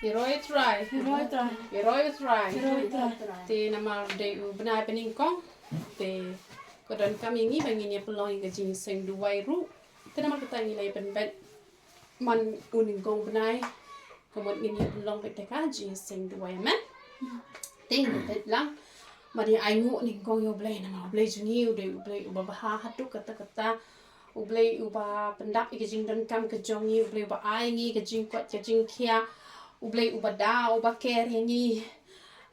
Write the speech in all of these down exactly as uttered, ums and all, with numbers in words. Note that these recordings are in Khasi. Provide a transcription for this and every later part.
Ïaroh ïa U Trai. Ïaroh ïa U Trai. Ïaroh ïa U Trai. Ïaroh ïa U Trai. Te namar dei u bnai ba nyngkong, te ka donkam ïa ngi ba ngin ïa pynlong ïa ka jingseng duwai ruh. Te namar kata ngi la ïa pynbeit man u nyngkong bnai, ka mut ngin ïa pynlong beit te ka jingseng duwai, amen. Te ngin beit lang ban ïa ainguh nyngkong ïa U Blei, namar U Blei jong ngi u dei U Blei uba bha haduh katta katta. U Blei uba pyndap ïa ka jingdonkam ka jong ngi, U Blei uba ai ngi ka jingkoit ka jingkhiah, U Blei uba da uba care ïa ngi.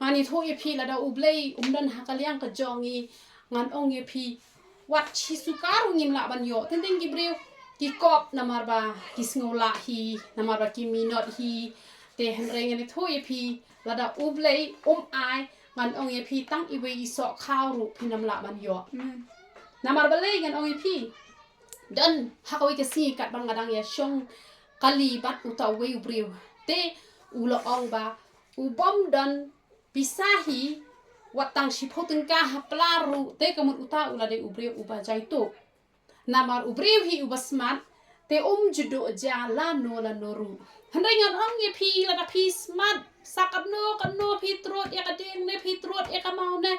Ngan ïathuh ïa phi, lada U Blei um don ha ka liang ka jong ngi, ngan ong ïa phi, wat shi sukkar ruh ngim lah ban ïoh. Teng teng ki briew ki kop namar ba ki sngew lah hi, namar ba ki minot hi. Te hynrei ngan ïathuh ïa phi, lada U Blei um ai, ngan ong ïa phi, tang iwei i soh khaw ruh phin ym lah ban ïoh. Amen. Namar balei ngan ong ïa phi? Don ha kawei ka sngi katba nga dang ïa shong kali bad uta uwei u briew, te u la ong ba u bym don pisa hi, wat tang shiphew tyngka ha pla ruh, te ka mut uta u la dei u briew uba jaituh. Namar u briew hi uba smat, te um ju duh jia lano lano ruh. Hynrei ngan ong ïa phi, lada phi smat sa katno katno, phi trud ïa ka dieng ne phi trud ïa ka maw ne,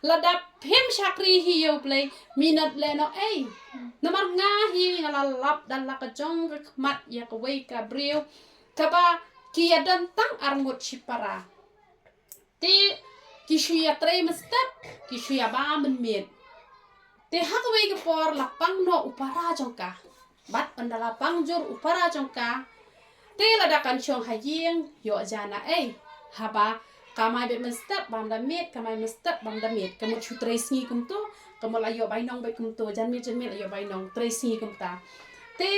lada phim shakri hi ïa U Blei, minot lehnohei. Namar nga hi nga la lap da la ka jong ka khmat ïa kawei ka briew kaba ki ïa don tang arngut shipara. Te ki shu ïatrei mynstep, ki shu ïa bam mynmiet. Te ha kawei ka por la pang noh u para jong ka. Bad ynda la pang jur u para jong ka, te lada kan shong ha ïing, ïoh jia naei? Haba kamai beit mynstep bam da miet, kamai mynstep bam da miet. Ka mut shu trei sngi kumto, ka mut la ïoh bainong beit kumto, janmiet janmiet la ïoh bainong, trei sngi kumta. Te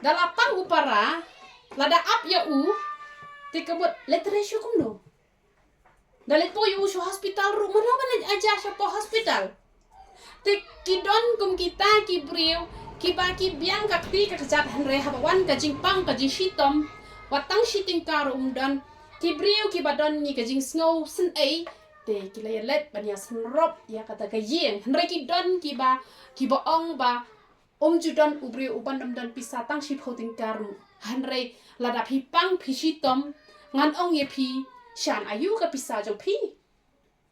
da la pang u para, lada ap ïa u, te ka mut leit trei shu kumno? Da leit poi ïa u sha hospital ruh, mano ban leit ai jia shapoh hospital? Te ki don kum kita ki briew kiba ki biang ka kti ka kjat, hynrei haba wan ka jingpang ka jingshitom, wat tang shi tyngka ruh um don. Ki briew kiba don ngi ka jingsngew synei, te ki la ïa leit ban ïa synrop ïa kata ka ïing. Hynrei ki don kiba, kiba ong ba um ju don u briew uban ym don pisa tang shiphew tyngka ruh. Hynrei lada phi pang phi shitom, ngan ong ïa phi, shan aïu ka pisa jong phi?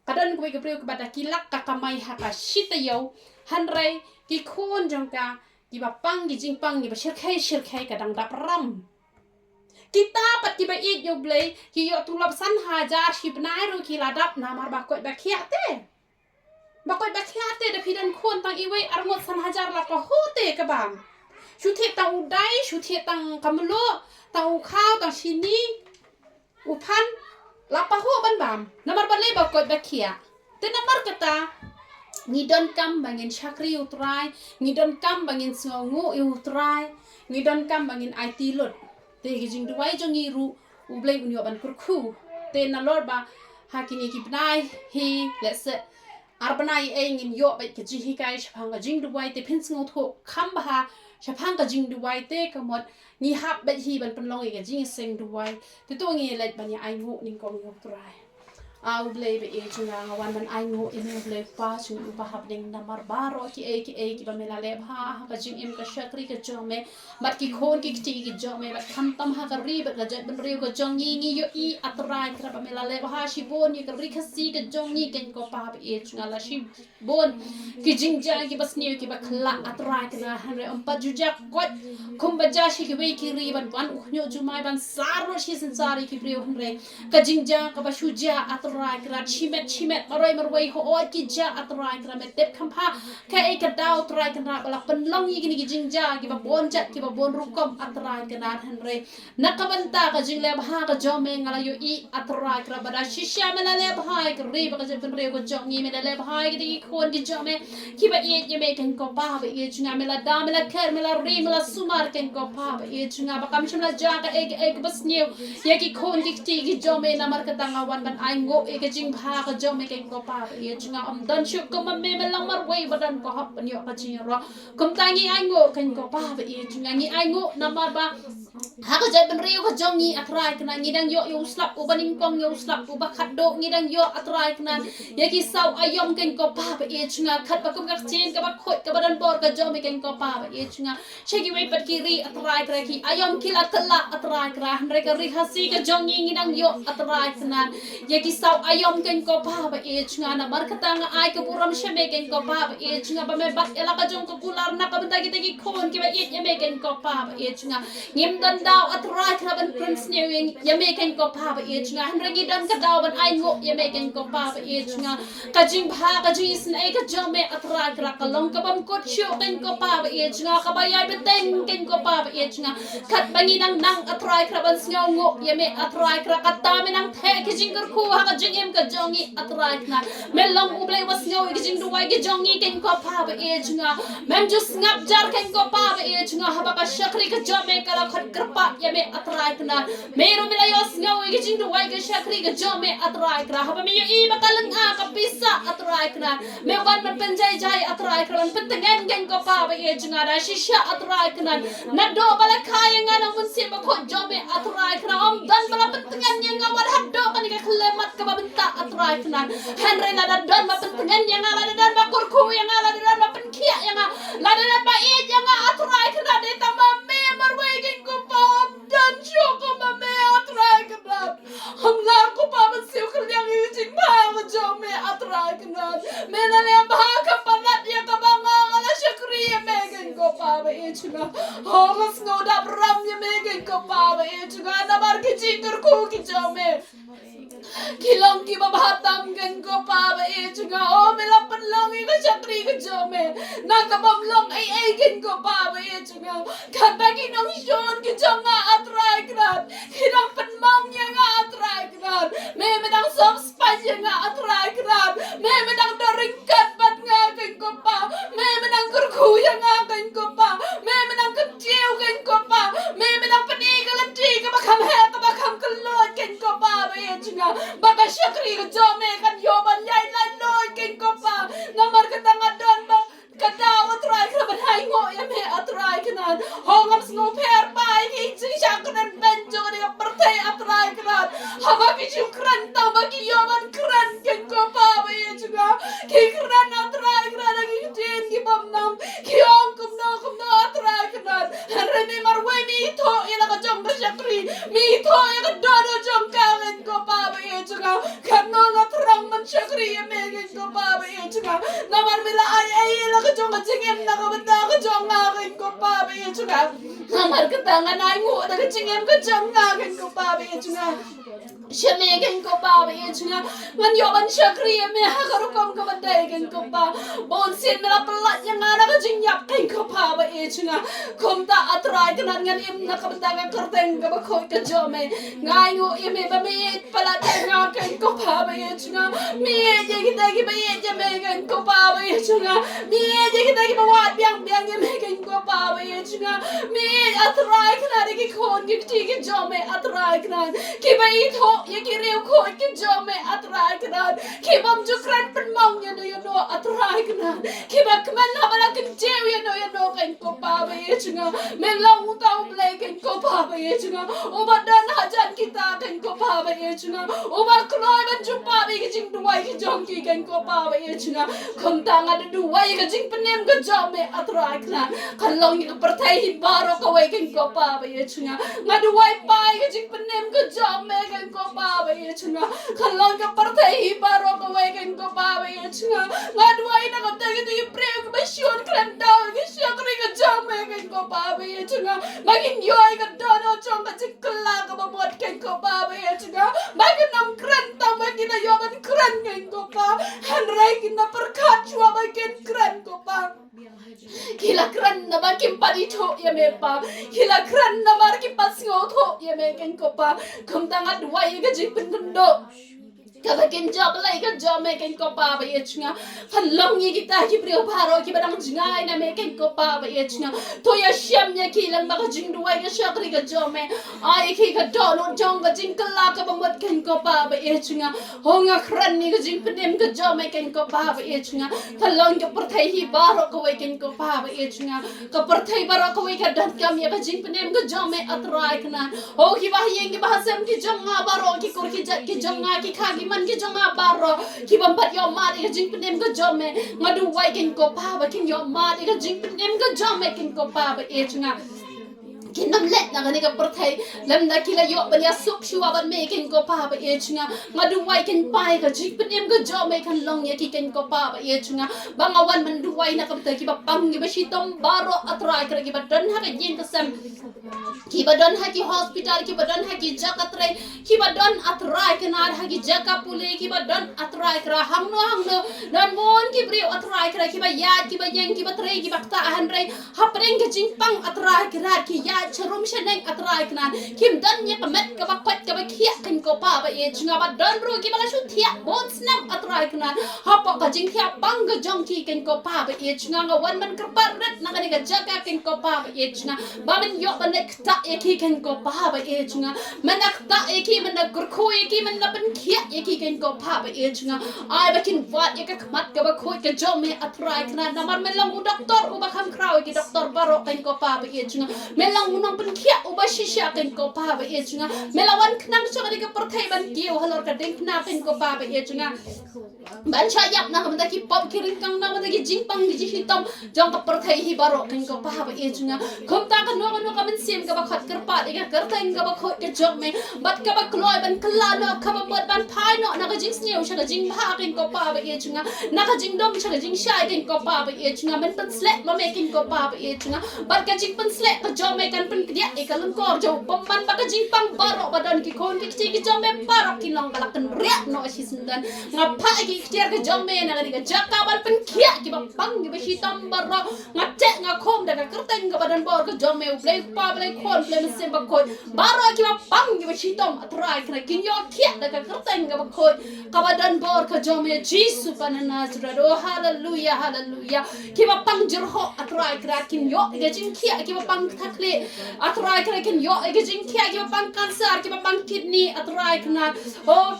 Ka don kawei ka briew kaba da ki lak ka kamai ha ka shi taïew, hynrei ki khun jong ka kiba pang ki jingpang kiba shyrkhei shyrkhei ka dang dap ram. Kita pat kiba ïeit ïa U Blei ki ïoh tulop san hajar shi bnai ruh ki la dap namar ba koit ba khiah te. Ba koit ba khiah te, da phi don khun tang iwei arngut san hajar la pahuh te ka bam. Shu thied tang u dai, shu thied tang ka mluh, tang u khaw, tang shini, u phan, la pahuh ban bam. Namar balei? Ba koit ba khiah. Te namar kata ngi donkam ba ngin shakri U Trai, ngi donkam ba ngin sngewnguh ïa U Trai, ngi donkam ba ngin aiti lut. Te ki jingduwai jong ngi ruh U Blei un ïoh ban kyrkhu. Te nalor ba ha kine ki bnai hi, lehse ar bnai ei ngin ïoh beit ka jinghikai shaphang ka jingduwai, te phin sngewthuh kham bha shaphang ka jingduwai, te ka mut ngi hap beit hi ban pynlong ïa ka jingseng duwai. Te to ngi leit ban ïa ainguh nyngkong ïa U Trai. A U Blei ba ïeit jong nga, nga wan ban ainguh ïa me U Blei Kpa jong ngi uba ha bneng namar baroh kiei kiei kiba me la leh bha ha ka jingim ka shakri ka jong me. Bad ki khun ki kti ki jong me, bad khamtam ha ka ri bad ka jaitbynriew ka jong ngi, ngi ïohi A Trai Kynrad ba me la leh bha shibun ïa ka ri Khasi ka jong ngi, keiñ ko Pa ba ïeit jong nga, la shibun ki jingjia kiba sniew kiba khlah A Trai Kynrad, hynrei ym pat ju jia koit kumba jia sha kiwei ki ri, ban wan u khñiuh jumai ban sar lut shi synsar ïa ki briew, hynrei ka jingjia kaba shu jia A Trai Kynrad, shimet shimet, marwei marwei, hooid ki jia A Trai Kynrad, me tip kham bha kaei ka daw Trai Kynrad ba la pynlong ïa kine ki jingjia kiba bun jait kiba bun rukom A Trai Kynrad, hynrei na ka bynta ka jingleh bha ka jong me nga la ïohi A Trai Kynrad ba da shisha me la leh bha ïa ka ri bad ka jaitbynriew ka jong ngi, me la leh bha ïa ki khun ki jong me kiba ïeit ïa me, keiñ ko Pa ba ïeit jong nga, me la da, me la kher, me la ri, me la sumar, keiñ ko Pa ba ïeit jong nga, ba kam shym la jia kaei kaei kaba sniew ïa ki khun ki kti ki jong me, namar kata nga wan ban ainguh ïa ka jingbha ka jong me, keiñ ko Pa ba ïeit jong nga. Ym don shuh kum ma me, me long marwei ba don ka hok ban ïoh ka jingïaroh. Kumta ngi ainguh, keiñ ko Pa ba ïeit jong nga, ngi ainguh namar ba Ha ka jaitbynriew ka jong ngi, A Trai Kynrad, ngi dang ïoh ïa u slap uba nyngkong, ïa u slap uba khatduh, ngi dang ïoh, A Trai Kynrad, ïa ki saw aïom, keiñ ko Pa ba ïeit jong nga, khat ba kum ka ktien kaba khuid kaba don bor ka jong me, keiñ ko Pa ba ïeit jong nga. Sha kiwei pat ki ri, A Trai Kynrad, ki aïom ki la kylla, A Trai Kynrad, hynrei ka Ri Khasi ka jong ngi, ngi dang ïoh, A Trai Kynrad, ïa ki saw aïom, keiñ ko Pa ba ïeit jong nga. Namar kata nga ai ka burom sha me, keiñ ko Pa ba ïeit jong nga, ba me bat ïa la ka jong ka kular na ka bynta kita ki khun kiba ïeit ïa me, keiñ ko Pa ba ïeit jong nga. Ngim don daw, A Trai Kynrad, ban pynsniew ïa me, keiñ ko Pa ba ïeit jong nga, hynrei ngi don ka daw ban ainguh ïa me, keiñ ko Pa ba ïeit jong nga. Ka jingbha, ka jingisynei ka jong me, A Trai Kynrad, ka long ka bym kut shuh, keiñ ko Pa ba ïeit jong nga, kaba ïai bteng, keiñ ko Pa ba ïeit jong nga. Katba ngi nang nang, A Trai Kynrad, ban sngewnguh ïa me, A Trai Kynrad, kata me nang theh ki jingkyrkhu ha ka jingim ka jong ngi, A Trai Kynrad. Me long U Blei uba sngew ïa ki jingduwai ki jong ngi, keiñ ko Pa ba ïeit jong nga. Mem ju sngap jar, keiñ ko Pa ba ïeit jong nga, haba ka shakri ka jong me ka la khot kyrpad ïa me, A Trai Kynrad. Me ruh me la ïohsngew ïa ki jingduwai ka shakri ka jong me, A Trai Kynrad. Haba me ïohi ba ka lynga ka pisa, A Trai Kynrad, me wan ban pynjai jai, A Trai Kynrad, ban pyntngen, keiñ ko Pa ba ïeit jong nga, da shisha, A Trai Kynrad. Naduh ba la kha ïa nga na u Mynsiem Bakhuid jong me, A Trai Kynrad, ym don ba la pyntngen ïa nga wat haduh kane ka khyllipmat kaba mynta, A Trai Kynrad. Hynrei lada don ba pyntngen ïa nga, lada don ba kyrkhu ïa nga, lada don ba pynkhiah ïa nga, lada don ba ïeit ïa nga, A Trai Kynrad, dei tang ma me marwei, keiñ ko Pa. Ym don shuh kum ma me, A Trai Kynrad. Ym lah ko Pa ban siew kylliang ïa ka jingbha ka jong me, A Trai Kynrad. Me la leh bha ka palat ïa kaba nga, nga la shakri ïa me, keiñ ko Pa ba ïeit jong nga. Ho, nga sngew dap ram ïa me, keiñ ko Pa ba ïeit jong nga, namar ki jingkyrkhu ki jong me ki long kiba bha tam, keiñ ko Pa ba ïeit jong nga. O, me la pynlong ïa ka shakri ka jong me na ka bym long ei ei, keiñ ko Pa ba ïeit jong nga. Katba ki nongshun ki jong nga, A Trai Kynrad, ki dang pynmong ïa nga, A Trai Kynrad. Me, me dang sop spah ïa nga, A Trai Kynrad. Me, me dang don ryngkat bad nga, keiñ ko Pa. Me, me dang kyrkhu ïa nga, keiñ ko Pa. Me, me dang kyntiew, keiñ ko Pa. Me, me dang pyni ka lynti kaba kham heh, kaba kham kylluid, keiñ ko Pa ba ïeit jong nga, ba ka shakri ka jong me kan ïoh ban ïai laitluid, keiñ ko Pa. Namar kata nga don ba ka daw, A Trai Kynrad, ban ainguh ïa me, A Trai Kynrad. Ho, ngam sngewpher, Pa, ïa ki jingshah kren beiñ jong kane ka pyrthei, A Trai Kynrad. Haba ki ju kren tang ba ki ïoh ban kren, keiñ ko Pa ba ïeit jong nga. Ki kren, A Trai Kynrad, da ki ktien ki bym nam, ki ong kumno kumno, A Trai Kynrad. Hynrei me marwei me ithuh ïa la ka jong ka shakri, me ithuh ïa ka dohnud jong ka, keiñ ko Pa ba ïeit jong nga. Kumno nga thrang ban shakri ïa me, keiñ ko Pa ba ïeit jong nga. Namar me la ai ei ei ïa la ka jong ka jingim na ka bynta ka jong nga, keiñ ko Pa ba ïeit jong nga. Namar kata ngan ainguh da ka jingim ka jong nga, keiñ ko Pa ba ïeit jong nga. Sha me, keiñ ko Pa ba ïeit jong nga. Ngan ïoh ban shakri ïa me ha ka rukom kaba dei, keiñ ko Pa. Bunsien me la pynlait ïa nga na ka jingïap, keiñ ko Pa ba ïeit jong nga. Kumta, A Trai Kynrad, ngan im na ka bynta ka kyrteng kaba khuid ka jong me. Nga ainguh ïa me ba me ïeit palat ïa nga, keiñ ko Pa ba ïeit jong nga. Me ïeit ïa kita kiba ïeit ïa me, keiñ ko Pa ba ïeit jong nga. Me ïeit ïa kita kiba wad biang biang ïa me, keiñ ko Pa ba ïeit jong nga. Me ïeit, A Trai Kynrad, ïa ki khun ki kti ki jong me, A Trai Kynrad, kiba ithuh ïa ki riewkhuid ki jong me, A Trai Kynrad, ki bym ju kren pynmong ïano ïano, A Trai Kynrad, kiba kmen haba la kyntiew ïano ïano, keiñ ko Pa ba ïeit jong nga. Me long uta U Blei, keiñ ko Pa ba ïeit jong nga, uba don hajan kita, keiñ ko Pa ba ïeit jong nga, uba kloi ban jubab ïa ki jingduwai ki jong ki, keiñ ko Pa ba ïeit jong nga. Kumta nga da duwai ïa ka jingpynim ka jong me, A Trai Kynrad, kan long ïa ka pyrthei hi baroh kawei, keiñ ko Pa ba ïeit jong nga. Nga duwai, Pa, ïa ka jingpynim ka jong me, keiñ ko Pa ba ïeit jong nga, kan long ïa ka pyrthei hi baroh kawei, keiñ ko Pa ba ïeit jong nga. Nga duwai na ka bynta kita ki briew kiba shun kren daw ïa ka shakri ka jong me, keiñ ko Pa ba ïeit jong nga, ba kin ïoh ïa ka dohnud jong ka jingkylla kaba mut, keiñ ko Pa ba ïeit jong nga, ba kin ym kren tang ba kin ïoh ban kren, keiñ ko Pa, hynrei kin da pyrkhat shuwa ba kin kren, ko Pa. Ki la kren namar kim pat ithuh ïa me, Pa. Ki la kren namar kim pat sngewthuh ïa me, keiñ ko Pa. Kumta nga duwai ïa ka jingpynkynduh Kata kin jop lei ka jong me keiñ ko Pa ba ïeit jong nga. Kan long ïa kita ki briew baroh kiba dang jngai na me keiñ ko Pa ba ïeit jong nga. To ïashem ïa ki lyngba ka jingduwai ka shakri ka jong me. Ai ïa ki ka dohnud jong ka jingkylla kaba mut keiñ ko Pa ba ïeit jong nga. Ho nga kren ïa ka jingpynim ka jong me keiñ ko Pa ba ïeit jong nga. Kan long ka pyrthei hi baroh kawei keiñ ko Pa ba ïeit jong nga. Ka pyrthei baroh kawei ka donkam ïa ka jingpynim ka jong me A Trai Kynrad. O kiba ha ïing kiba ha sem ki jong nga baroh, ki kur ki jait ki jong nga, ki kha ki man ki jong nga baroh, ki bym pat ïoh mad ïa ka jingpynim ka jong me. Nga duwai keiñ ko Pa ba kin ïoh mad ïa ka jingpynim ka jong me keiñ ko Pa ba ïeit jong nga. Kin ym leit na kane ka pyrthei lymda ki la ïoh ban ïasuk shuwa bad me keiñ ko Pa ba ïeit jong nga. Nga duwai keiñ Pa ïa ka jingpynim ka jong me kan long ïa ki keiñ ko Pa ba ïeit jong nga. Ba nga wan ban duwai na ka bynta kiba pang kiba shitom baroh A Trai Kynrad, kiba don ha ka ïing ka sem, kiba don ha ki hospital, kiba don ha ki jaka trei, kiba don A Trai Kynrad ha ki jaka pule, kiba don A Trai Kynrad hangno hangno. Don bun ki briew A Trai Kynrad kiba ïaid kiba ïeng kiba trei kiba ktah, hynrei hapdeng ka jingpang A Trai Kynrad ki ïaid sharum shaneng A Trai Kynrad. Kim don ïa ka met kaba koit kaba khiah keiñ ko Pa ba ïeit jong nga, ba don ruh kiba la shu thiah bun snem A Trai Kynrad. Hapoh ka jingthiah pang ka jong ki keiñ ko Pa ba ïeit jong nga, nga wan ban kyrpad rit na kane ka jaka keiñ ko Pa ba ïeit jong nga. Ba men ïoh ban leit ktah ïa ki keiñ ko Pa ba ïeit jong nga. Men da ktah ïa ki, men da kyrkhu ïa ki, men da pynkhiah ïa ki keiñ ko Pa ba ïeit jong nga. Ai ba kin wad ïa ka khmat kaba khuid ka jong me A Trai Kynrad. Namar men long u doktor uba kham khraw ïa ki doktor baroh keiñ ko Pa ba ïeit jong nga. Men long u nongpynkhiah uba shisha keiñ ko Pa ba ïeit jong nga. Men la wan khnang sha kane ka pyrthei ban kiew halor ka diengphna keiñ ko Pa ba ïeit jong nga. Ban shah ïap na ka bynta ki pop ki ryngkang, na ka bynta ki jingpang ki jingshitom jong ka pyrthei hi baroh keiñ ko Pa ba ïeit jong nga. Kumta kano kano ka mynsiem kaba khot kyrpad ïa ka kyrteng kaba khuid ka jong me, bad kaba kloi ban kylla noh kaba mut ban phai noh na ka jingsniew sha ka jingbha keiñ ko Pa ba ïeit jong nga, na ka jingdom sha ka jingshai keiñ ko Pa ba ïeit jong nga. Men pynsleh ma me keiñ ko Pa ba ïeit jong nga. Bad ka jingpynsleh ka jong me kan pynkdiah ïa ka lyngkor jong u bymman, ba ka jingpang baroh ba don ki khun ki kti ki jong me baroh kin long ba la kynriah noh shisyndon. Nga phah ïa ki ktien ka jong me na kane ka jaka ban pynkhiah kiba pang kiba shitom baroh. Nga teh nga khum da ka kyrteng kaba donbor ka jong me, U Blei Kpa, Blei Khun, Blei Mynsiem Bakhuid. Baroh kiba pang kiba shitom A Trai Kynrad kin ïoh khiah da ka kyrteng kaba khuid kaba donbor ka jong me, Jisu ba na Nasareth. Oh haleluya, haleluya. Kiba pang jyrhoh A Trai Kynrad kin ïoh ïa ka jingkhiah, kiba pang kata khlieh A Trai Kynrad kin ïoh ïa ka jingkhiah, kiba pang cancer, kiba pang kidney A Trai Kynrad. Oh,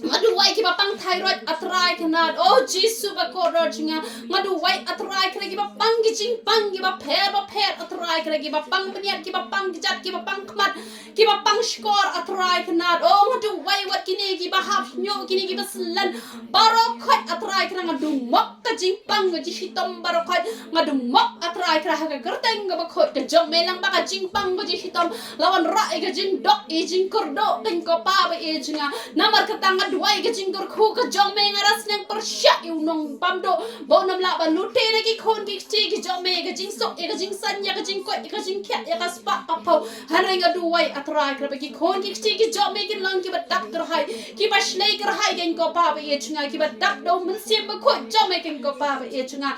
nga duwai kiba pang thyroid A Trai Kynrad. Oh Jisu ba kordor jong nga, nga duwai A Trai Kynrad kiba pang ki jingpang kiba pher ba pher A Trai Kynrad, kiba pang bniat, kiba pang kjat, kiba pang khmat, kiba pang shkor A Trai Kynrad. Oh nga duwai wat kine kiba hap hynñiew, kine kiba slem, baroh khoit A Trai Kynrad nga dumok ka jingpang ka jingshitom baroh khoit. Nga dumok A Trai Kynrad ha ka kyrteng kaba khuid ka jong me, lang ba ka jingpang ka jingshitom la wanrah ïa ka jingduk ïa jingkyrduh keiñ ko Pa ba ïeit jong nga. Namar kata nga duwai ka jingkyrkhu ka jong me, nga da sneng pyrshah ïa u nongbamduh ba un ym lah ban lute na ki khun ki kti ki jong me, ka jingsuk ïa ka jingsan, ïa ka jingkoit, ïa ka jingkhiah, ïa ka spah ka phew. Hynrei nga duwai A Trai Kynrad ba ki khun ki kti ki jong me kin long kiba dap kyrhai, kiba shlei kyrhai keiñ ko Pa ba ïeit jong nga, kiba dap da u Mynsiem Bakhuid jong me keiñ ko Pa ba ïeit jong nga.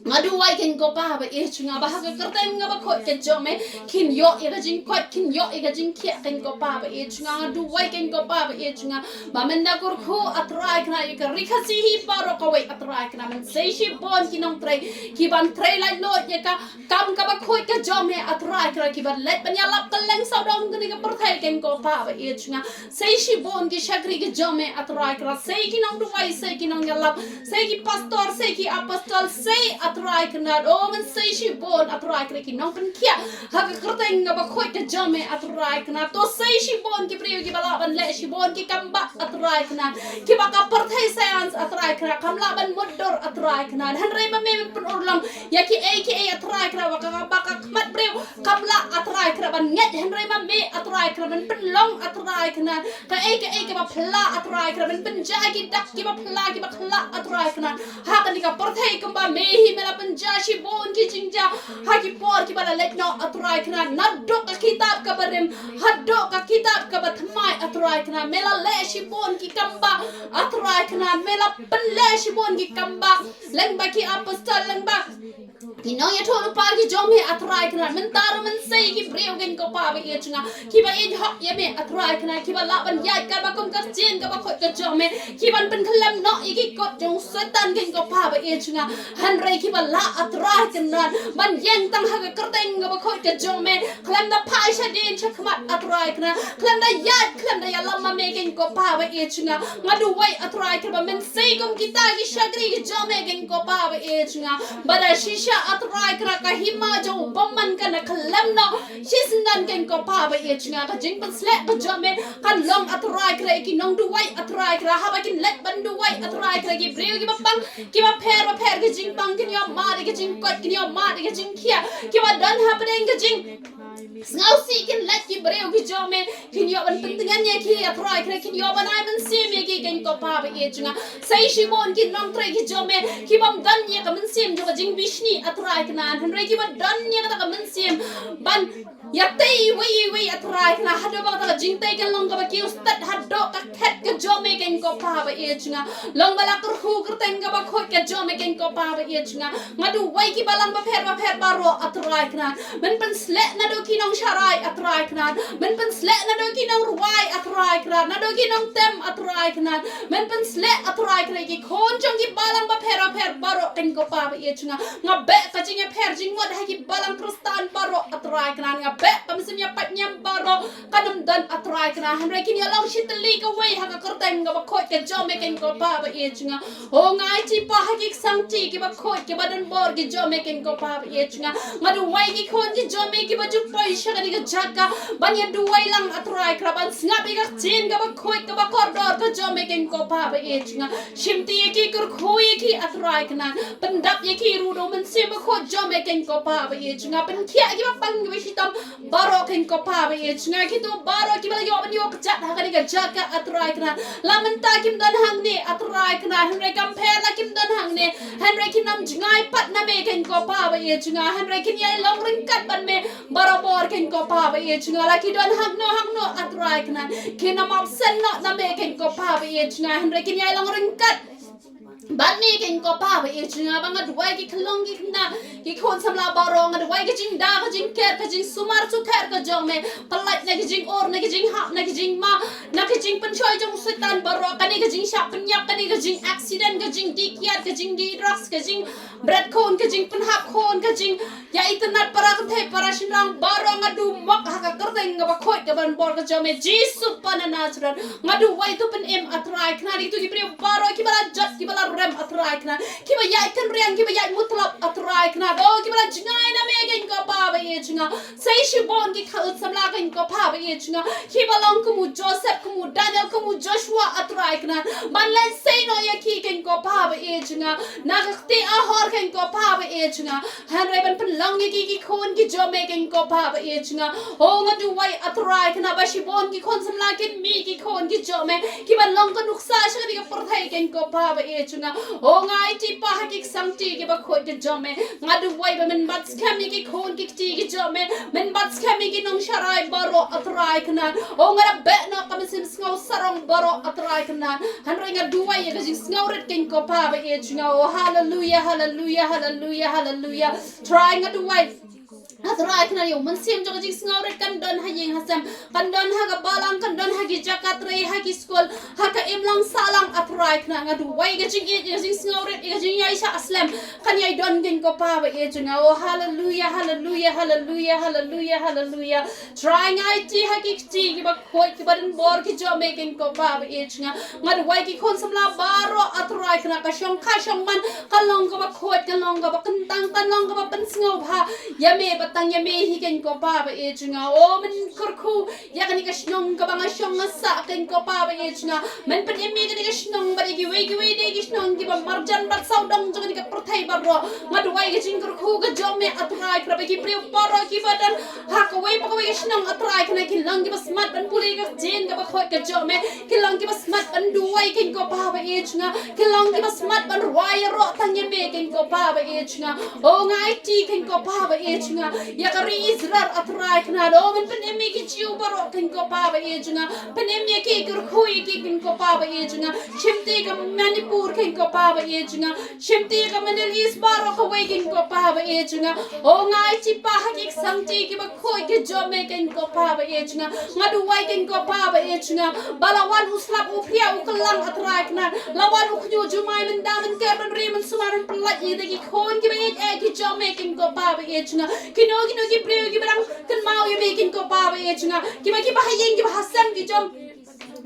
Nga duwai keiñ ko Pa ba ïeit jong nga ba ha ka kyrteng kaba khuid ka jong me kin ïoh ïa ka jingkoit, kin ïoh ïa ka jingkhiah keiñ ko Pa ba ïeit jong nga. Nga duwai keiñ ko Pa ba ïeit jong nga ba men da kyrkhu A Trai Kynrad ïa ka Ri Khasi hi baroh kawei A Trai Kynrad. Men sei shibun ki nongtrei kiban trei laitluid ïa ka kam kaba khuid ka jong me A Trai Kynrad, kiba leit ban ïalap kylleng sawdong kane ka pyrthei keiñ ko Pa ba ïeit jong nga. Sei shibun ki shakri ki jong me A Trai Kynrad, sei ki nongduwai, sei ki nongïalap, sei ki pastor, sei ki apostol, sei A Trai Kynrad. Oh men sei shibun A Trai Kynrad ki nongpynkhiah ha ka kyrteng kaba khuid ka jong me A Trai Kynrad. To sei shibun ki briew kiba lah ban leh shibun ki kam bah A Trai Kynrad, kiba ka pyrthei science A Trai Kynrad kam lah ban mutdur A Trai Kynrad. Hynrei ma me men pynurlong ïa kiei kiei A Trai Kynrad ba ka, ba ka khmat briew kam lah A Trai Kynrad ban ngeit, hynrei ma me A Trai Kynrad men pynlong A Trai Kynrad. Kaei kaei kaba phylla A Trai Kynrad, men pynjah ki dak kiba phylla kiba khlaiñ A Trai Kynrad. Ha kane ka pyrthei kumba me hi me la pynjah shibun ki jingjia ha ki por kiba la leit noh A Trai Kynrad. Naduh ka kitab kaba rim haduh ka kitab kaba thymmai A Trai Kynrad, me la leh shibun ki kam ba, A Trai Kynrad, me la pynleh shibun ki kam ba, lyngba ki apostol, lyngba ki nongïathuhlypa ki jong me, A Trai Kynrad. Mynta ruh mynsiem ki briew, kynrad ko Pa ba ïeit jong nga, kiba ïeit hok ïa me, A Trai Kynrad, kiba lah ban ïaid katba kum ka ktien kaba khuid ka jong me, kiban pynkhlem noh ïa ki kot jong Soitan, kynrad ko Pa ba ïeit jong nga. Hynrei kiba lah, A Trai Kynrad, ban ïeng tang ha ka kyrteng kaba khuid ka jong me, khlem da phai shadien shakhmat, A Trai Kynrad, khlem da ïaid, khlem da ïalam ma me, kynrad ko Pa ba ïeit jong nga. Nga duwai, A Trai Kynrad, ba mynsiem kum kita ki shakri ki jong me, kynrad ko Pa ba ïeit jong nga, ba da shisha, A Trai Kynrad, ka hima jong u bymman kan da khlem noh shisyndon, kynrad ko Pa ba ïeit jong nga. Ka jingpynsleh ka jong me kan long, A Trai Kynrad, ïa ki nongduwai, A Trai Kynrad, haba kin leit ban duwai, A Trai Kynrad, ki briew kiba pang, kiba pher bapher ki jingpang, kin ïoh mad ïa ki jingkoit, kin ïoh mad ïa ki jingkhiah, kiba don hapdeng ka jing sngewsih, kin leit ki briew ki jong me, kin ïoh ban pyntngen ïa ki, A Trai Kynrad, kin ïoh ban ai mynsiem ïa ki, kynrad ko Pa ba ïeit jong nga. Sa shibun ki nongtrei ki jong me, ki bym don ïa ka mynsiem jong ka jingbishni, A Trai Kynrad, hynrei kiba don ïa kata ka mynsiem ban ïatei iwei iwei, A Trai Kynrad, haduh ba kata ka jingtei kan long kaba kiew stet haduh ka khet ka jong me, kynrad ko Pa ba ïeit jong nga. Long ba la kyrkhu kyrteng kaba khuid ka jong me, kynrad ko Pa ba ïeit jong nga. Nga duwai ki balang bapher bapher baroh, A Trai Kynrad, men pynsleh naduh ki nongsharai, A Trai Kynrad, men pynsleh naduh ki nongrwai, A Trai Kynrad, naduh ki nongtem, A Trai Kynrad, men pynsleh, A Trai Kynrad, ïa ki khun jong ki balang bapher bapher baroh, kynrad ko Pa ba ïeit jong nga. Nga beh ka jingïapher jingmut ha ki balang Khristan baroh, A Trai Kynrad. Nga beh ka mynsiem ïapait niam baroh, kan ym don, A Trai Kynrad, hynrei kin ïalong shitylli kawei ha ka kyrteng kaba khuid ka jong me, kynrad ko Pa ba ïeit jong nga. O, nga aiti, Pa, ha ki ksangti kiba khuid kiba don bor ki jong me, kynrad ko Pa ba ïeit jong nga. Nga duwai ki khun ki jong me kiba ju poi sha kane ka jaka ban ïa duwai lang, A Trai Kynrad, ban sngap ïa ka ktien kaba khuid kaba kordor ka jong me, kynrad ko Pa ba ïeit jong nga. Shimti ïa ki, kyrkhu ïa ki, A Trai Kynrad, pyndap ïa ki ruh da u Mynsiem Bakhuid jong me, kynrad ko Pa ba ïeit jong nga. Pynkhiah kiba pang kiba shitom baroh, kynrad ko Pa ba ïeit jong nga. Kito baroh kiba la ïoh ban ïoh kjat ha kane ka jaka, A Trai Kynrad, la mynta kim don hangne, A Trai Kynrad, hynrei kam pher la kim don hangne, hynrei kin ym jngai pat na me, kynrad ko Pa ba ïeit jong nga, hynrei kin ïai long ryngkat bad me barabor, kynrad ko Pa ba ïeit jong nga. La ki don hangno hangno, A Trai Kynrad, kin ym absent noh na me, kynrad ko Pa ba ïeit jong nga, hynrei kin ïai long ryngkat bad me, kynrad ko Pa ba ïeit jong nga. Ba nga duwai ki khyllung ki khynnah, ki khun samla baroh, nga duwai ka jingda, ka jingker, ka jingsumar sukher ka jong me, pyllait na ki jingor, na ki jinghap, na ki jingma, na ki jingpynshoi jong u Soitan baroh, kane ka jingshah pynïap, kane ka jingaccident, ka jingdih kiad, ka jingdih drugs, ka jingbret khun, ka jingpynhap khun, ka jing ïa itynnad para kynthei para shynrang baroh, nga dumok ha ka kyrteng kaba khuid kaba don bor ka jong me, Jisu Pa na Nasareth. Nga duwai, to pynim, A Trai Kynrad, ïa kito ki briew baroh kiba la jot, kiba la rem, A Trai Kynrad, kiba ïaid kynriang, kiba ïaid mutlop, A Trai Kynrad, oh, kiba la jngai na me, kynrad ko Pa ba ïeit jong nga. Sa shibun ki khun samla, kynrad ko Pa ba ïeit jong nga, kiba long kum u Joseph, kum u Daniel, kum u Joshua, A Trai Kynrad, ban leit sei noh ïa ki, kynrad ko Pa ba ïeit jong nga, na ka kti ahor, kynrad ko Pa ba ïeit jong nga. Hynrei ban pynlong ïa ki, ki khun ki jong me, kynrad ko Pa ba ïeit jong nga. Oh, nga duwai, A Trai Kynrad, ba shibun ki khun samla kin mih ki khun ki jong me, kiban long ka nuksa sha kane ka pyrthei, kynrad ko Pa ba ïeit jong nga. Oh, nga aiti, Pa, ha ki ksangti kiba khuid ki jong me. Nga duwai ba men bat skhem ïa ki khun ki kti ki jong me, men bat skhem ïa ki nongsharai baroh, A Trai Kynrad. Oh, nga da beh noh ka mynsiem sngewsarong baroh, A Trai Kynrad, hynrei nga duwai ïa ka jingsngewrit, kynrad ko Pa ba ïeit jong nga. Oh, haleluya, haleluya, haleluya, haleluya. Trai, nga duwai, A Trai Kynrad, ïa u mynsiem jong ka jingsngewrit kan don ha ïing ha sem, kan don ha ka balang, kan don ha ki jaka trei, ha ki skul, ha ka imlang sahlang, A Trai Kynrad. Nga duwai ka jingïeit, ka jingsngewrit, ka jingïaishah slem kan ïai don, kynrad ko Pa ba ïeit jong nga. Oh, haleluya, haleluya, haleluya, haleluya, haleluya. Trai, nga aiti ha ki kti kiba khuid kiba don bor ki jong me, kynrad ko Pa ba ïeit jong nga. Nga duwai ki khun samla baroh, A Trai Kynrad, ka shongkha shongman kan long kaba khuid, kan long kaba kyntang, kan long kaba pynsngewbha ïa me bad tang ïa me hi, kynrad ko Pa ba ïeit jong nga. Oh, men kyrkhu ïa kane ka shnong kaba nga shong nga sah, kynrad ko Pa ba ïeit jong nga. Men pynim ïa kane ka shnong bad ïa kiwei kiwei de ki shnong kiba marjan bad sawdong jong kane ka pyrthei baroh. Nga duwai ka jingkyrkhu ka jong me, A Trai Kynrad, ba ki briew baroh kiba don ha kawei pa kawei ka shnong, A Trai Kynrad, kin long kiba smat ban pule ka ktien kaba khuid ka jong me, kin long kiba smat ban duwai, kynrad ko Pa ba ïeit jong nga, kin long kiba smat ban rwai ïaroh tang ïa me, kynrad ko Pa ba ïeit jong nga. Oh, nga aiti, kynrad ko Pa ba ïeit jong nga, Ïa ka ri Israel, A Trai Kynrad. Oh, men pynim ïa ki Jiw baroh, Kynrad ko Pa ba ïeit jong nga. Pynim ïa ki, kyrkhu ïa ki, Kynrad ko Pa ba ïeit jong nga. Shimti ka Manipur, Kynrad ko Pa ba ïeit jong nga. Shimti ka Middle East baroh kawei, Kynrad ko Pa ba ïeit jong nga. Oh, nga aiti, Pa, ha ki samti kiba khuid ki jong me, Kynrad ko Pa ba ïeit jong nga. Nga duwai, Kynrad ko Pa ba ïeit jong nga, ba la wan u slap u phria u kyllang, A Trai Kynrad. La wan u khñiuh jumai, mynda mynker, mynri mynsumar, mynpyllait ïa kita ki khun kiba ïeit eh ki jong me, Kynrad ko Pa ba ïeit jong nga. Kino kino ki briew kiba dang kynmaw ïa me, Kynrad ko Pa ba ïeit jong nga. Kiba, kiba ha ïing, kiba ha sem ki jong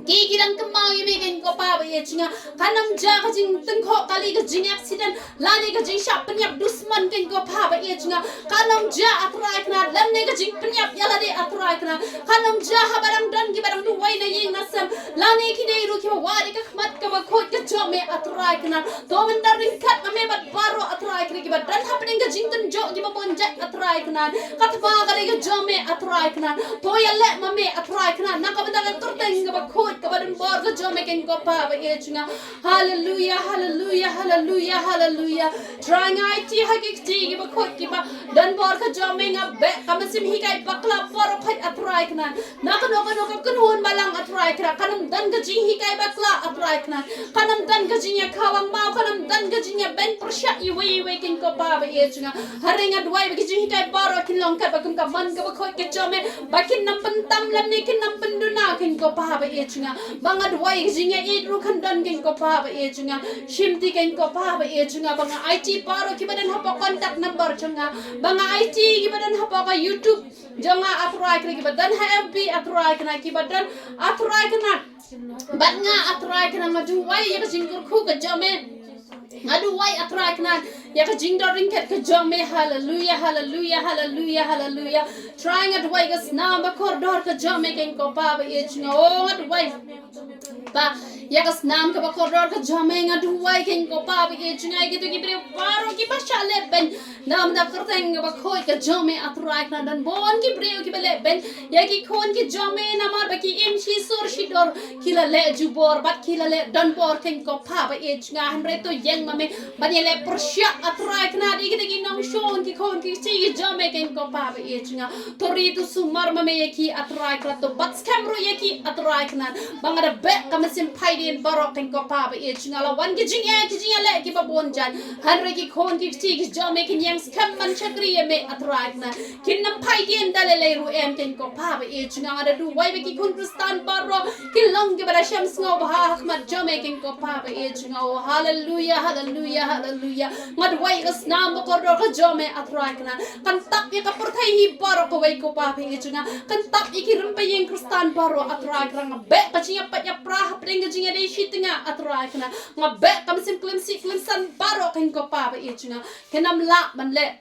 ki, ki dang kynmaw ïa me, Kynrad ko Pa ba ïeit jong nga. Kan ym jia ka jingtyngkhuh kali, ka jingaccident, lane ka jingshah pynïap dusmon, Kynrad ko Pa ba ïeit jong nga. Kan ym jia, A Trai Kynrad, lane ka jingpynïap ïalade, A Trai Kynrad. Kan ym jia haba dang don kiba dang duwai na ïing na sem, lane ki dei ruh kiba wad ïa ka khmat kaba khuid ka jong me, A Trai Kynrad. To mynta ryngkat ma me bad baroh, A Trai Kynrad, kiba don hapdeng ka jingtynjuh, kiba bun jait, A Trai Kynrad. Ka thma ka dei ka jong me, A Trai Kynrad. To ïaleh ma me, A Trai Kynrad, na ka bynta ka kyrteng kaba khuid kaba donbor ka jong me, Kynrad ko Pa ba ïeit jong nga. Haleluia, haleluia, haleluia, haleluia. Trai, nga aiti ha ki kti kiba khuid kiba donbor ka jong me, nga beh ka mynsiem hikai bakla baroh khoit, A Trai Kynrad. Na kano kano ka kynhun balang, A Trai Kynrad, kan ym don ka jinghikai bakla, A Trai Kynrad. Kan ym don ka jingïakhawa ngmaw, kan ym don ka jingïabeiñ pyrshah iwei iwei, Kynrad ko Pa ba ïeit jong nga. Hynrei nga duwai ba ki jinghikai baroh kin long katba kum ka mon kaba khuid ka jong me, ba kin ym pyntam lane kin ym pynduna, Kynrad ko Pa ba ïeit jong nga. Ba nga duwai ka jingïaieit ruh kan don, Kynrad ko Pa ba ïeit jong nga. Shimti, Kynrad ko Pa ba ïeit jong nga, ba nga aiti baroh kiba don hapoh contact number jong nga, ba nga aiti kiba don hapoh ka YouTube jong nga, A Trai Kynrad, kiba don ha F B, A Trai Kynrad, kiba don, A Trai Kynrad, bad nga, A Trai Kynrad, nga duwai ïa ka jingkyrkhu ka jong me. Nga duwai, A Trai Kynrad, ïa ka jingdon ryngkat ka jong me. Haleluia, haleluia, haleluia, haleluia. Trai, nga duwai ka snam ba kordor ka jong me, Kynrad ko Pa ba ïeit jong nga. Oh, nga duwai, Pa, ïa ka snam kaba kordor ka jong me, nga duwai, Kynrad ko Pa ba ïeit jong nga, ïa kito ki briew baroh kiba shah leh beiñ na ka bynta ka kyrteng kaba khuid ka jong me, A Trai Kynrad. Don bun ki briew kiba leh beiñ ïa ki khun ki jong me namar ba ki im shi sur shi dor, ki la leh jubor bad ki la leh donbor, Kynrad ko Pa ba ïeit jong nga. Hynrei to ïeng ma me ban ïaleh pyrshah, A Trai Kynrad, ïa kita ki nongshun, ki khun ki kti ki jong me, Kynrad ko Pa ba ïeit jong nga. To ri, to sumar ma me ïa ki, A Trai Kynrad, to bat skhem ruh ïa ki, A Trai Kynrad. Ba nga da beh ka mynsiem phaidien baroh, Kynrad ko Pa ba ïeit jong nga. La wan ki jingeh ki jingïaleh kiba bun jait, hynrei ki khun ki kti ki jong me kin ïeng skhem ban shakri ïa me, A Trai Kynrad. Kin ym phaidien da lei lei ruh em, Kynrad ko Pa ba ïeit jong nga. Nga da duwai ba ki khun Khristan baroh kin long kiba da shem sngewbha ha khmat jong me, Kynrad ko Pa ba ïeit jong nga. Oh, haleluia, haleluia, haleluia. Nga duwai ka snam ba kordor ka jong me, A Trai Kynrad, kan tap ïa ka pyrthei hi baroh kawei, ko Pa ba ïeit jong nga. Kan tap ïa ki rympei ïing Khristan baroh, A Trai Kynrad. Nga beh ka jingïapait ïapra hapdeng ka jingïadei shi tnga, A Trai Kynrad. Nga beh ka mynsiem klimsih klimsan baroh, Kynrad ko Pa ba ïeit jong nga. Kin ym lah ban leh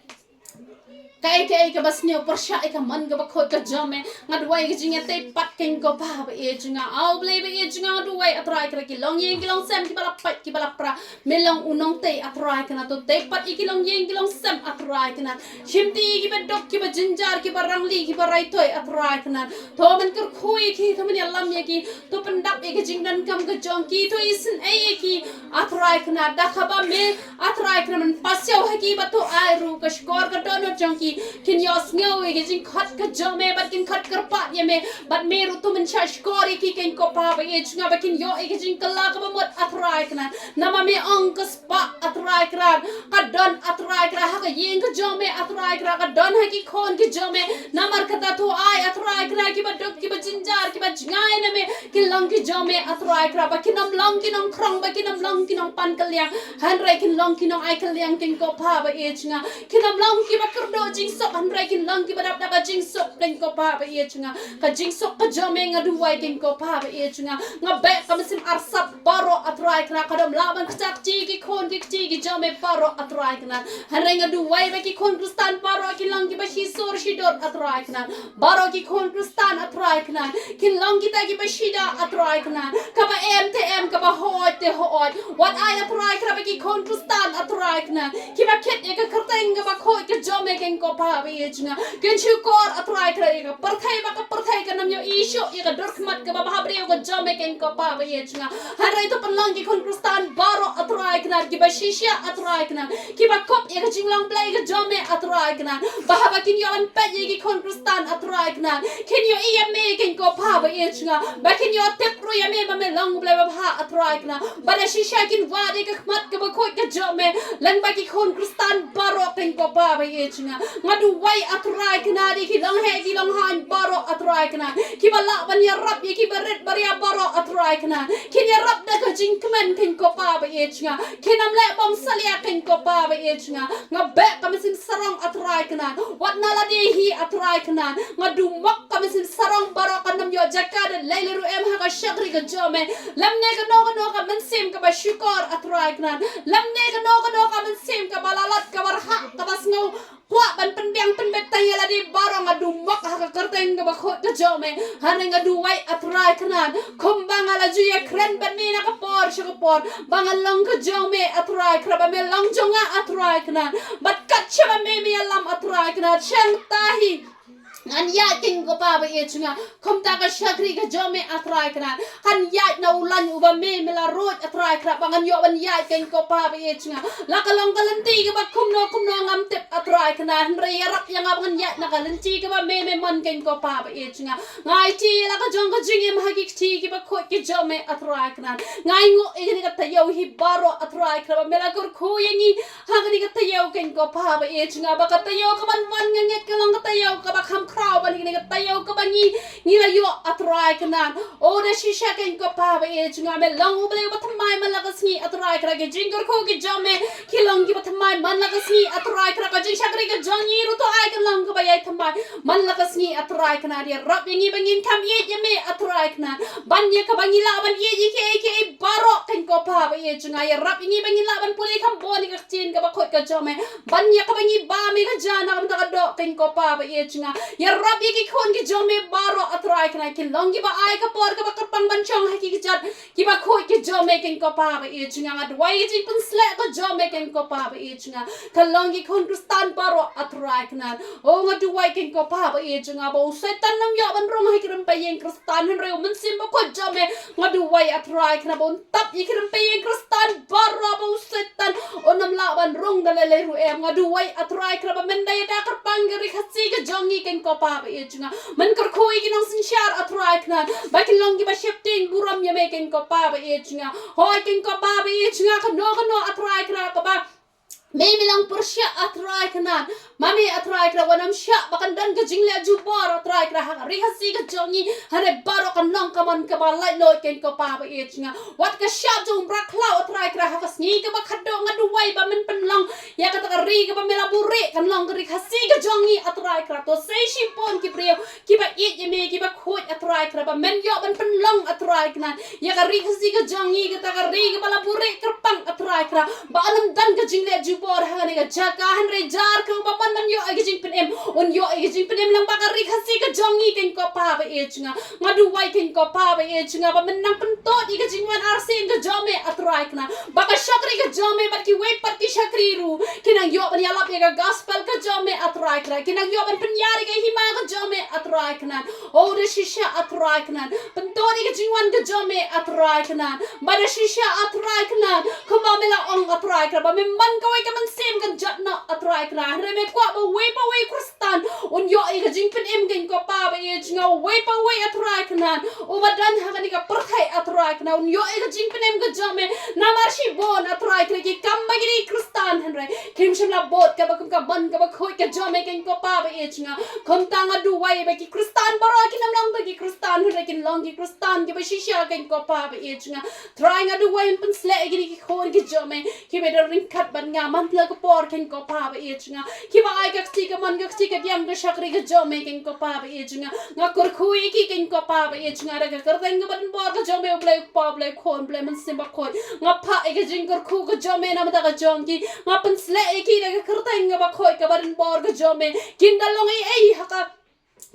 kaei kaei kaba sniew pyrshah ïa ka mon kaba khuid ka jong me. Nga duwai ka jingïatei pat, Kynrad ko Pa ba ïeit jong nga. Aw Blei ba ïeit jong nga, nga duwai, A Trai Kynrad, ki longïing ki longsem kiba la pait kiba la pra, me long u nongtei, A Trai Kynrad. To tei pat ïa ki longïing ki longsem, A Trai Kynrad. Shimti ïa kiba duk, kiba jynjar, kiba rangli, kiba raitoi, A Trai Kynrad. To men kyrkhu ïa ki, to men ïalam ïa ki, to pyndap ïa ka jingdonkam ka jong ki, to isynei ïa ki, A Trai Kynrad. Da kaba me, A Trai Kynrad, men pasiaw ha ki, bad to ai ruh ka shkor ka dohnud jong ki kin ïohsngew ïa ka jingkhot ka jong me, bad kin khot kyrpad ïa me, bad me ruh to men shah shkor ïa ki, Kynrad ko Pa ba ïeit jong nga, ba kin ïoh ïa ka jingkylla kaba mut, A Trai Kynrad. Namar me ong ka spah, A Trai Kynrad, ka don, A Trai Kynrad, ha ka ïing ka jong me, A Trai Kynrad, ka don ha ki khun ki jong me. Namar kata to ai, A Trai Kynrad, kiba duk, kiba jynjar, kiba jngai na me kin long ki jong me, A Trai Kynrad, ba kin ym long ki nongkhrong, ba kin ym long ki nongpan kylliang, hynrei kin long ki nongai kylliang, Kynrad ko Pa ba ïeit jong nga. Kin ym long kiba kyrduh jingsuk, hynrei kin long kiba dap da ka jingsuk, Kynrad ko Pa ba ïeit jong nga. Ka jingsuk ka jong me nga duwai, Kynrad ko Pa ba ïeit jong nga. Nga beh ka mynsiem arsap baroh, A Trai Kynrad, ka dom lah ban kjat ki khun ki kti ki jong me baroh, A Trai Kynrad. Hynrei nga duwai ba ki khun Khristan baroh kin long kiba shi sur shi dor, A Trai Kynrad. Baroh ki khun Khristan, A Trai Kynrad, kin long kita kiba shida, A A Trai Kynrad, kaba em te em, kaba hoi te hoi. Wat ai A Trai Kynrad ba ki khun Khristan A Trai Kynrad, kiba kit ïa ka kyrteng kaba khuid ka jong me keiñ ko Pa ba ïeit jong nga. Kin shukor A Trai Kynrad ïa ka pyrthei ba ka pyrthei kan ym ïohi shuh ïa ka dur khmat kaba bhabriew ka jong me keiñ ko Pa ba ïeit jong nga. Hynrei to pynlong ki khun Khristan baroh A Trai Kynrad kiba shisha A Trai Kynrad, kiba kup ïa ka jinglong Blei ka jong me A Trai Kynrad. Ba haba kin ïoh ban peit ïa ki khun Khristan A Trai Kynrad, kin ïohi ïa me keiñ ko Pa ba ïeit jong nga. Ba kin ïoh tip ruh ïa me ba me long Blei babha A Trai Kynrad. Ba da shisha kin wad ïa ka khmat kaba khuid ka jong me lyngba ki khun Khristan baroh keiñ ko Pa ba ïeit jong nga. Nga duwai A Trai Kynrad ïa ki longheh ki longhaiñ baroh A Trai Kynrad, kiba lah ban ïarap ïa kiba rit baria baroh A Trai Kynrad. Kin ïarap da ka jingkmen keiñ ko Pa ba ïeit jong nga. Kin ym leh bym salia keiñ ko Pa ba ïeit jong nga. Nga beh ka mynsiem sarong A Trai Kynrad. Wat na lade hi A Trai Kynrad, nga dumok ka mynsiem sarong baroh kan ym ïoh jaka da lei lei ruh em ha ka shakri ka jong me. Lymne kano kano ka mynsiem kaba shukor A Trai Kynrad, lymne kano kano ka mynsiem kaba lalat, kaba rhah, kaba sngew kwah ban pynbiang pynbeit tang ïa lade baroh, nga dumok ha ka kyrteng kaba khuid ka jong me. Hynrei nga duwai A Trai Kynrad, kumba nga la ju ïakren bad me na ka por sha ka por, ba ngan long ka jong me A Trai Kynrad, ba me long jong nga A Trai Kynrad. Bad kat shaba me me ïalam A Trai Kynrad, shangta hi ngan ïaid keiñ ko Pa ba ïeit jong nga. Kumta ka shakri ka jong me A Trai Kynrad kan ïaid na u lain uba me me la ruid A Trai Kynrad, ba ngan ïoh ban ïaid keiñ ko Pa ba ïeit jong nga. La ka long ka lynti kaba kumno kumno ngam tip A Trai Kynrad, hynrei ïarap ïa nga ba ngan ïaid na ka lynti kaba me me mon keiñ ko Pa ba ïeit jong nga. Nga aiti ïa la ka jong ka jingim ha ki kti kiba khuid ki jong me A Trai Kynrad. Nga ainguh ïa kane ka taïew hi baroh A Trai Kynrad, ba me la kyrkhu ïa ngi ha kane ka taïew keiñ ko Pa ba ïeit jong nga. Ba ka taïew kaban wan, nga ngeit ka long ka taïew kaba kham khraw ban ïa kane ka taïew kaba ngi ngi la ïoh A Trai Kynrad. O da shisha keiñ ko Pa ba ïeit jong nga, me long U Blei uba thymmai man la ka sngi A Trai Kynrad. Ki jingkyrkhu ki jong me ki long kiba thymmai man la ka sngi A Trai Kynrad. Ka jingshakri ka jong ngi ruh to ai kan long kaba ïai thymmai man la ka sngi A Trai Kynrad. Ïarap ïa ngi ba ngin kham ïeit ïa me A Trai Kynrad, ban ïa kaba ngi lah ban ïeit ïa kiei kiei baroh keiñ ko Pa ba ïeit jong nga. Ïarap ïa ngi ba ngin lah ban pule kham bun ïa ka ktien kaba khuid ka jong me, ban ïa kaba ngi bam ïa ka ja na ka bynta ka doh keiñ ko Pa ba ïeit jong nga. Ïarap ïa ki khun ki jong me baroh A Trai Kynrad, kin long kiba ai ka por kaba kyrpang ban shong ha ki kjat kiba khuid ki jong me keiñ ko Pa ba ïeit jong nga. Nga duwai ka jingpynsleh ka jong me keiñ ko Pa ba ïeit jong nga kan long ki khun Khristan baroh A Trai Kynrad. O nga duwai keiñ ko Pa ba ïeit jong nga ba u Soitan um ïoh ban rung ha ki rympei ïing Khristan, hynrei U Mynsiem Bakhuid jong me, nga duwai A Trai Kynrad ba un tap ïa ki rympei ïing Khristan baroh, ba u Soitan un ym lah ban rung da lei lei ruh em. Nga duwai A Trai Kynrad ba men da ïada kyrpang ïa ka ri Khasi ka jong ngi keiñ ko Pa ba ïeit jong nga. Men kyrkhu ïa ki nongsynshar A Trai Kynrad ba kin long kiba sheptieng burom ïa me keiñ ko Pa ba ïeit jong nga. Hooid keiñ ko Pa ba ïeit jong nga, kano kano A Trai Kynrad kaba me me long pyrshah A Trai Kynrad, ma me A Trai Kynrad wat nym shah ba kan don ka jingleh jubor A Trai Kynrad ha ka ri Khasi ka jong ngi. Hynrei baroh kan long ka mon kaba laitluid keiñ ko Pa ba ïeit jong nga. Wat ka shap jong u mrad khlaw A Trai Kynrad ha ka sngi kaba khatduh, nga duwai ba men pynlong ïa kata ka ri kaba me la buhrieh kan long ka ri Khasi ka jong ngi A Trai Kynrad. To sei shibun ki briew kiba ïeit ïa me kiba khuid A Trai Kynrad, ba men ïoh ban pynlong A Trai Kynrad ïa ka ri Khasi ka jong ngi, kata ka ri kaba la buhrieh kyrpang A Trai Kynrad, ba un ym don ka jingleh jubor ha kane ka jaka. Hynrei jar kaba man man ïoh ïa ka jingpynim, un ïoh ïa ka jingpynim lang bad ka ri Khasi ka jong ngi keiñ ko Pa ba ïeit jong nga. Nga duwai keiñ ko Pa ba ïeit jong nga ba men nang pyntud ïa ka jingwan arsien ka jong me A Trai Kynrad, ba ka shakri ka jong me bad kiwei pat ki shakri ruh kin nang ïoh ban ïalap ïa ka gospel ka jong me A Trai Kynrad, kin nang ïoh ban pynïar ïa ka hima ka jong me A Trai Kynrad. O da shisha A Trai Kynrad, pyntud ïa ka jingwan ka jong me A Trai Kynrad, ba da shisha A Trai Kynrad, kumba me la ong A Trai Kynrad ba me man kawei ka mynsiem kynjat noh A Trai Kynrad. Hynrei me kwah ba uwei pa uwei u Khristan un ïoh ïa ka jingpynim keiñ ko Pa ba ïeit jong nga. Uwei pa uwei A Trai Kynrad uba don ha kane ka pyrthei A Trai Kynrad un ïoh ïa ka jingpynim ka jong me. Namar shibun A Trai Kynrad ki kam ba kine ki Khristan hynrei kim shym la bud kaba kum ka mon kaba khuid ka jong me keiñ ko Pa ba ïeit jong nga. Kumta nga duwai ba ki Khristan baroh kin ym long tang ki Khristan hynrei kin long ki Khristan kiba shisha keiñ ko Pa ba ïeit jong nga. Trai nga duwai un pynsleh ïa kine ki khun ki jong me kiba don ryngkat bad nga man la ka por keiñ ko Pa ba ïeit jong nga, kiba ai ka kti ka mon ka kti ka diang ka shakri ka jong me keiñ ko Pa ba ïeit jong nga. Nga kyrkhu ïa ki keiñ ko Pa ba ïeit jong nga da ka kyrteng kaba donbor ka jong me, U Blei U Kpa, U Blei U Khun, U Blei Mynsiem Bakhuid. Nga phah ïa ka jingkyrkhu ka jong me na ka bynta ka jong ki, nga pynsleh ïa ki da ka kyrteng kaba khuid kaba donbor ka jong me. Kin da long ei ei ha ka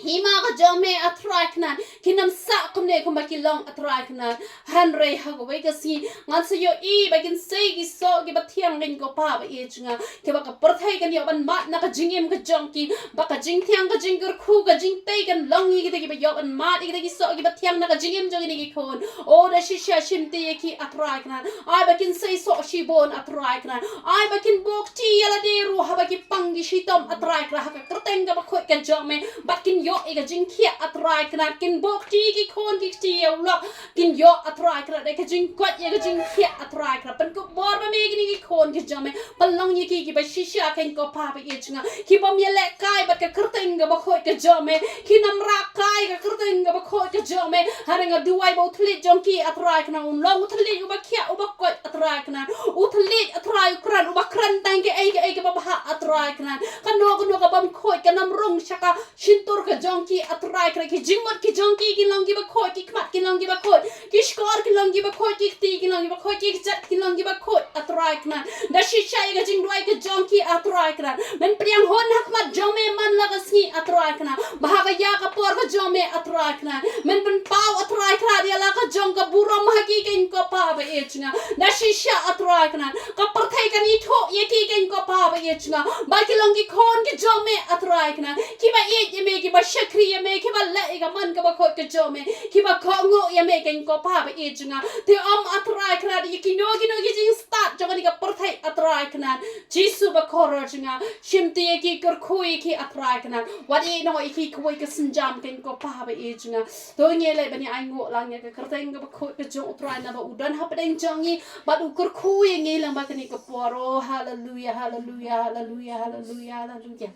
hima ka jong me, A Trai Kynrad, kin ym sah kumne kumba ki long, A Trai Kynrad. Hynrei ha kawei ka sngi ngan sa ïohi ba kin sei ki soh kiba thiang, keiñ ko Pa baieit jong nga, kiba ka pyrthei kan ïoh ban mad na ka jingim ka jong ki, ba ka jingthiang, ka jingkyrkhu, ka jingtei kan long ïa kita kiba ïoh ban mad ïa kita ki soh kiba thiang na ka jingim jong kine ki khun. O, da shisha shim ti ïa ki, A Trai Kynrad. Ai ba kin sei soh shibun, A Trai Kynrad. Ai ba kin buh kti ïa lade ruh haba ki pang ki shitom, A Trai Kynrad, ha ka kyrteng kaba khuid ka jong me, bad kin ïoh ïa ka jingkhiah, A Trai Kynrad. Kin buh kti ki khun ki kti ïa u lok, kin ïoh, A Trai Kynrad, ïa ka jingkoit ïa ka jingkhiah, A Trai Kynrad. Pynkupbor ma me kine ki khun ki jong me, pynlong ïa ki kiba shisha, keiñ ko Pa baieit jong nga, ki bym ïalehkai bad ka kyrteng kaba khuid ka jong me, kin ym rah kai ka kyrteng kaba khuid ka jong me. Hynrei nga duwai ba u thylliej jong ki, A Trai Kynrad, un long u thylliej uba khiah, uba koit, A Trai Kynrad. U thylliej, A Trai, u kren, uba kren tang kaei kaei kaba bha, A Trai Kynrad. Kano kano ka bym khuid kan ym rung sha ka shyntur ka jong ki, A Trai Kynrad. Ki jingmut ki jong ki kin long kiba khuid, ki khmat kin long kiba khuid, ki shkor kin long kiba khuid, ki kti kin long kiba khuid, ki kjat kin long kiba khuid, A Trai Kynrad. Da shisha ïa ka jingduwai ka jong ki, A Trai Kynrad, men pdiang hun ha khmat jong me man la ka sngi, A Trai Kynrad, ba ha ka ïa ka por ka jong me, A Trai Kynrad, men pynpaw, A Trai Kynrad, ïa la ka jong ka burom ha ki, keiñ ko Pa baieit jong nga. Da shisha, A Trai Kynrad, ka pyrthei kan ithuh ïa ki, keiñ ko Pa baieit jong nga, ba ki long ki khun ki jong me, A Trai Kynrad, kiba ïeit ïa me, kiba shakri ïa me, kiba leh ïa ka mon kaba khuid ka jong me, kiba kohnguh ïa me, keiñ ko Pa baieit jong nga. Te ym, A Trai Kynrad, ïa kino kino ki jingstad jong kane ka pyrthei, A Trai Kynrad, Jisu bakordor jong nga, shim ti ïa ki, kyrkhu ïa ki, A Trai Kynrad. Wat ïehnoh ïa ki kawei ka sienjam, keiñ ko Pa baieit jong nga. To ngin leit ban ïa ainguh lang ïa ka kyrteng kaba khuid ka jong U Trai, naba u don hapdeng jong ngi bad u kyrkhu ïa ngi lyngba kane ka por. Oh, haleluia, haleluia, haleluia, haleluia.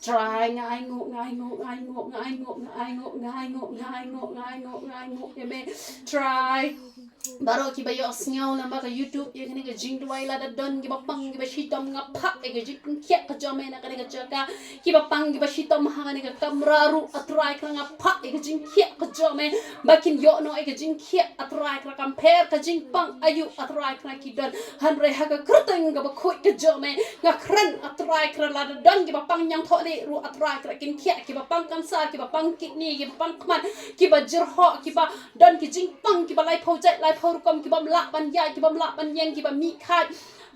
Trai, nga ainguh, nga ainguh, nga ainguh, nga ainguh, nga ainguh, nga ainguh, nga ainguh, nga ainguh, nga ainguh ïa me, Trai. Baroh kiba ïohsngew lyngba ka YouTube ïa kane ka jingduwai, lada don kiba pang kiba shitom, nga phah ïa ka jingpynkhiah ka jong me na kane ka jaka. Kiba pang kiba shitom ha kane ka kamra ruh, A Trai Kynrad, nga phah ïa ka jingkhiah ka jong me, ba kin ïoh noh ïa ka jingkhiah, A Trai Kynrad. Kam pher ka jingpang aïu, A Trai Kynrad, ki don, hynrei ha ka kyrteng kaba khuid ka jong me nga kren, A Trai Kynrad, lada don kiba pang ñiangthohlieh ruh, A Trai Kynrad, kin khiah. Kiba pang kansar, kiba pang kidney, kiba pang khmat, kiba jyrhoh, kiba don ki jingpang, kiba laiphew jait laiphew rukom, ki bym lah ban ïaid, ki bym lah ban ïeng, kiba mih khaid,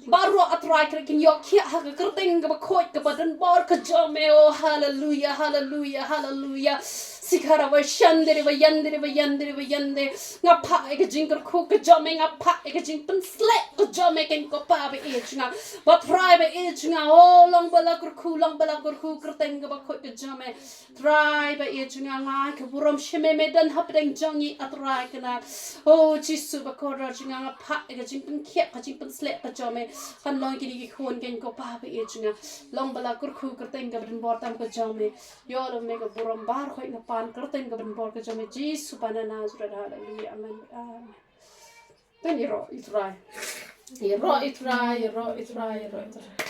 baroh, A Trai Kynrad, kin ïoh khiah ha ka kyrteng kaba khuid kaba donbor ka jong me. Oh, haleluia, haleluia, haleluia. Sikara ba shan de ba yan de ba yan de ba yan de. Nga phah ïa ka jingkyrkhu ka jong me, nga phah ïa ka jingpynsleh ka jong me, keiñ ko Pa baieit jong nga, ba Trai baieit jong nga. Oh, long ba la kyrkhu, long ba la kyrkhu kyrteng kaba khuid ka jong me, Trai baieit jong nga. Nga ai ka burom sha me, me don hapdeng jong ngi, A Trai Kynrad. Oh, Jisu bakordor jong nga, nga phah ïa ka jingpynkhiah, ka jingpynsleh ka jong me, kan long kine ki khun, keiñ ko Pa baieit jong nga. Long ba la kyrkhu kyrteng kaba donbor tam ka jong me. Ïoh ïa me ka burom baroh, khuid nga pan kyrteng kaba donbor ka jong me, Jisu ba na Nasareth. Haleluia, amen, amen. Tang ïaroh ïa U Trai. Ïaroh ïa U Trai, ïaroh ïa U Trai, ïaroh ïa U Trai.